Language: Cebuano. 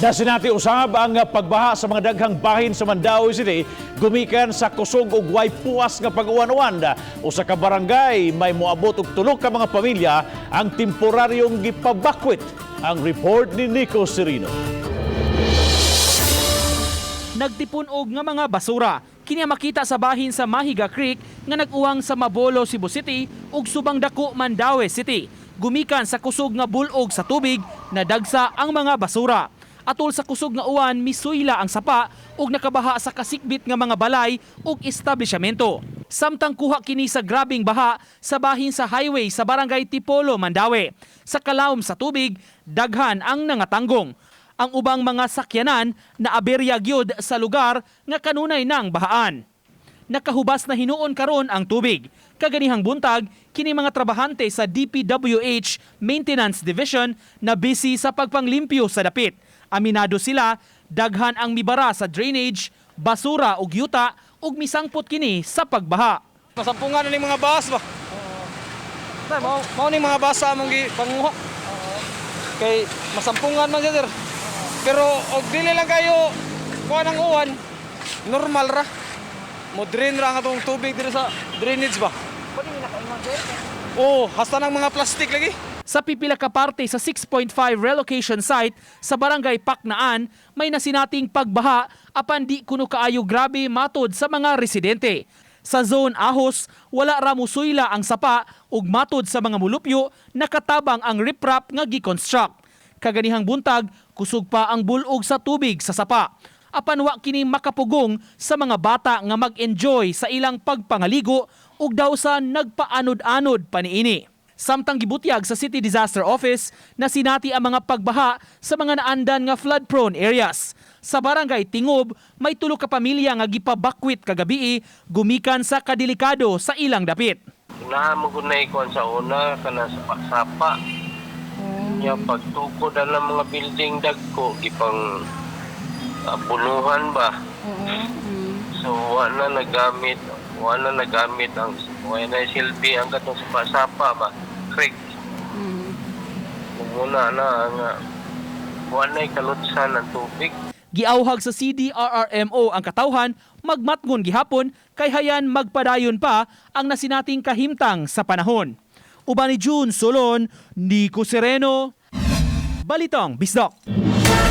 Nasinati usab ang pagbaha sa mga daghang bahin sa Mandaue City gumikan sa kusog ug way puas nga pag-uwan-uwan. Usa ka barangay may moabot og tulo ka mga pamilya ang temporaryong gipabakwit. Ang report ni Nico Serino. Nagtipon og nga mga basura. Kini makita sa bahin sa Mahiga Creek nga nag-uwang sa Mabolo, Cebu City ug Subang Dako, Mandaue City. Gumikan sa kusog nga bulog sa tubig, nadagsa ang mga basura. Atol sa kusog nga uwan, misuyla ang sapa ug nakabaha sa kasikbit nga mga balay ug establishmento. Samtang kuha kini sa grabing baha sa bahin sa highway sa Barangay Tipolo, Mandaue. Sa kalawom sa tubig, daghan ang nangatanggong. Ang ubang mga sakyanan na aberya gyud sa lugar nga kanunay nang bahaan. Nakahubas na hinuon karon ang tubig. Kaganihang buntag, kini mga trabahante sa DPWH Maintenance Division na busy sa pagpanglimpyo sa dapit. Aminado sila, daghan ang mibara sa drainage, basura ug yuta ug misangpot kini sa pagbaha. Masampungan na ning mga bus ba? Tay, mao ning mga bus sa among gipanguha. Kay masampungan man siya, sir. Pero og dili lang kayo kuha ng uwan, normal ra. Mo drain ra ang atong tubig diri sa drainage ba? Oo, hasta ng mga plastic lagi. Sa pipila ka parte sa 6.5 relocation site sa Barangay Paknaan, may nasinating pagbaha apan di kuno kaayo grabe matod sa mga residente. Sa Zone Ahos, wala ra musuyla ang sapa ug matod sa mga mulupyo, nakatabang ang riprap nga gi-construct. Kaganihang buntag, kusog pa ang bulog sa tubig sa sapa. Apan wa kini makapugong sa mga bata nga mag-enjoy sa ilang pagpangaligo ug daw sa nagpaanod-anod pa niini. Samtang gibutyag sa City Disaster Office na sinati ang mga pagbaha sa mga naandan nga flood-prone areas. Sa Barangay Tingob, may tulo ka pamilya nga gipabakwit kagabii gumikan sa kadelikado sa ilang dapit. Naa mo gud na ikuan sa una kana sa sapa. Nya pagtukod na ng mga building dagko gipang bunuhan ba. So wa na nagamit ang wa na silbi ang katong sapa-sapa ba, creek. Muna na nga wa na kalutsan ang tubig. Giawhag sa CDRRMO ang katawhan magmatngon gihapon kay hayan magpadayon pa ang nasinating kahimtang sa panahon. Uban ni June Solon, Nico Sereno, Balitang Bisdak.